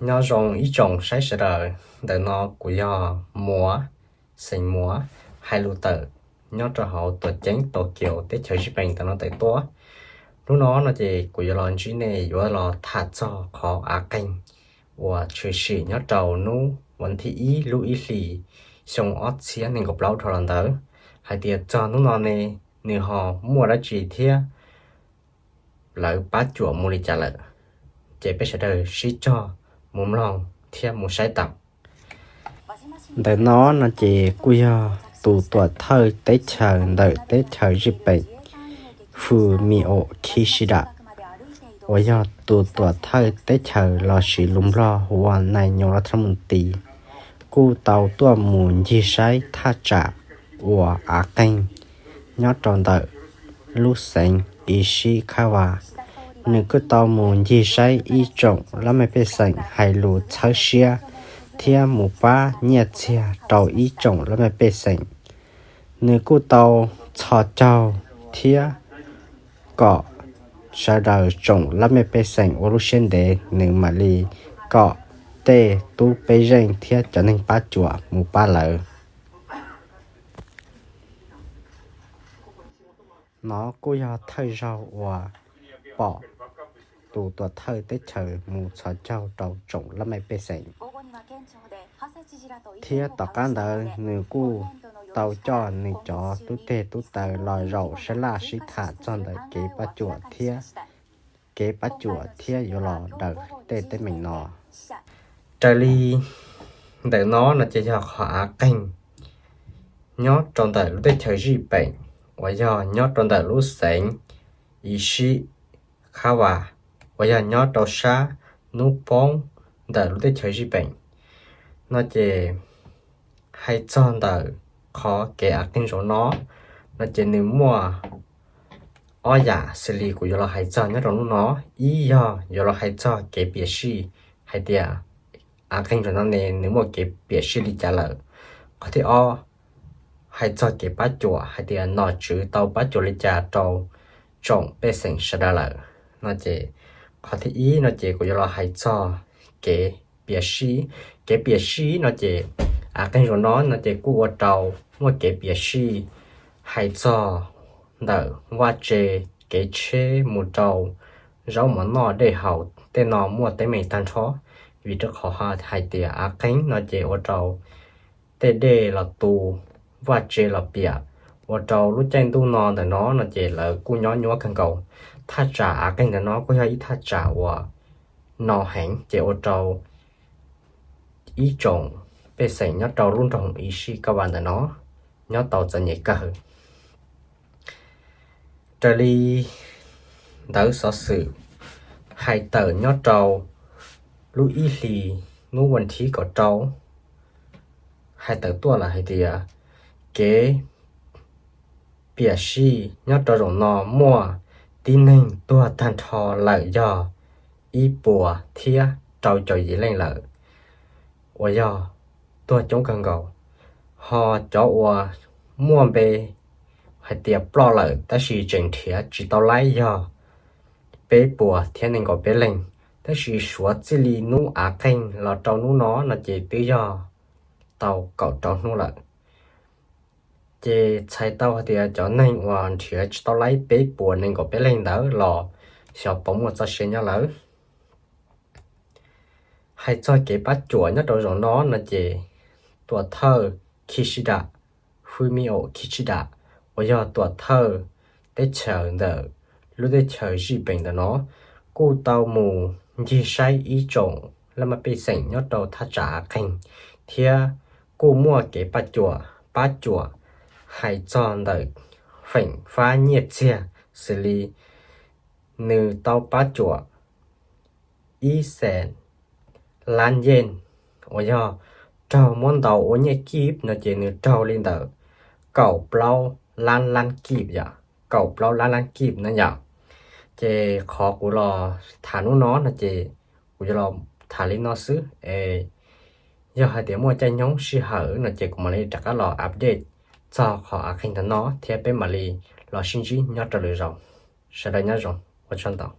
Nyob zoo ib tsoom saib sawv daws, ntawm no kuv yog Muas, xeem Muas, hais lus tawm nyob rau hauv tuam ceeb Tokyo teb chaws Zij Pees ntawm no tawm tuaj. Hnub no no ces kuv yuav los ntsib nej yuav los tham txog qhov av qeeg uas tshwm sim nyob rau hnub vas thib ib lub ib hlis xyoo ob txhiab nees nkaum plaub dhau los ntawd, hais tias txog hnub no ne nws ho muaj dab tsi thiab lawv pab cuam mus li cas lawm. Ces peb sawv daws sib cog mus mloog thiab mus saib tau. Ntawm no no ces kuj yog tus tuam thawj teb chaws ntawm teb chaws Zij Pees, Fumio Kishida, uas yog tus tuam thawj teb chaws los sis lus Nplog hu ua nai nyos los thab mus tis, kuj tau tuaj mus ncig saib thaj tsam uas av qeeg nyob rau ntawm lub xeev Ishikawa. Nws kuj tau mus ncig saib ib tsoom laj mej pej xeem hais lus txhawb siab thiab mus pab nyiaj txiag rau ib tsoom laj mej pej xeem. Nws kuj tau txhos caug thiab kom sawv daws tsoom laj mej pej xeem ua lub siab ntev, nws mam li kom tej tub peb zeej thiab cov neeg pab cuam mus pab lawv. No kuj yog thawj zaug uas pom tus tuam thawj teb chaws mus txhos caug rau tsoom laj mej pej xeem. Thiab tom qab ntawd nws kuj tau coj nws cov tub teg tub taw los zaum sab laj sib tham txog ntawm kev pab cuam thiab kev pab cuam thiab yuav los daws tej teeb meem no. Raws li ntawm no no ces yog qhov av qeeg nyob rau ntawm lub teb chaws Zij Pees uas yog nyob rau ntawm lub xeev Ishikawa uas yog nyob rau sab hnub poob ntawm lub teb chaws Zij Pees. No ces hais txog ntawm qhov kev av qeeg zaum no, no ces nws muaj ob yam xws li kuv yuav los hais txog nyob rau hnub no. Ib yog yuav los hais txog kev piam sij hais tias av qeeg zaum no ne nws muaj kev piam sij li cas lawm. Qhov thib ob, hais txog kev pab cuam hais tias nom tswv tau pab cuam li cas rau tsoom pej xeem sawv daws lawm. No ces qhov thib ib no ces kuv yuav los hais txog kev piam sij. Kev piam sij no ces av qeeg zaum no no ces kuj ua rau muaj kev piam sij hais txog ntawm vaj tse, kev tsheb mus rau zaub mov noj dej haus tej no muaj teeb meem tag nrho, vim rau qhov hais tias av qeeg no ces ua rau tej dej los tu, vaj tse los piam, ua rau lub caij ntuj no ntawm no no ces lawv kuj nyob nyuaj kawg nkaus. Thaj tsam av qeeg ntawm no kuj yog ib thaj tsam uas no heev ces ua rau ib tsoom pej xeem nyob rau lub nroog Ishikawa ntawm no nyob tau txom nyem kawg. Raws li ntawv xov xwm hais tawm nyob rau lub ib hlis hnub vas thib kaum rau, hais tawm tuaj lawm hais tias kev piam sij nyob rau zaum no muaj tib neeg tuag tag nrho lawm yog ib puas thiab rau caum yim leej lawm, uas yog tuag coob kawg nkaus. Ho cov uas muaj npe hais tias ploj lawm tab sis tseem nrhiav tsis tau laib yog peb puas thiab nees nkaum peb leeg, tab sis suav txij li hnub av qeeg los rau hnub no no ces twb yog tau kaum rau hnub lawm. Ces txhais tau hais tias cov neeg uas nrhiav tsis tau laib peb puas nees nkaum peb leeg ntawd los xyov puas muaj txoj sia nyob lawm. Hais txog kev pab cuam nyob rau zaum no no ces tuam thawj Kishida, Fumio Kishida, uas yog tuam thawj teb chaws ntawm lub teb chaws Zij Pees ntawm no kuj tau mus ncig saib ib tsoom laj mej pej xeem nyob rau thaj tsam av qeeg, thiab kuj muaj kev pab cuam, pab cuam hais txog ntawm feem fab nyiaj txiag xws li nws tau pab cuam ib xees lab yeej, uas yog raug muab ntaus ua nyiaj kib no ces nws raug li ntawm kaum plaub lab lab kib yom, kaum plaub lab lab kib na yom. Ces qhov kuv los tham hnub no no ces kuv yuav los tham li no xwb es yog hais tias muaj caij nyoog sij hawm no ces kuv mam li rov qab los update txog qhov av qeeg ntawm no thiab peb mam li los sib ntsib nyob rau lwm zaus. Sawv daws nyob zoo, ua tsaug ntau.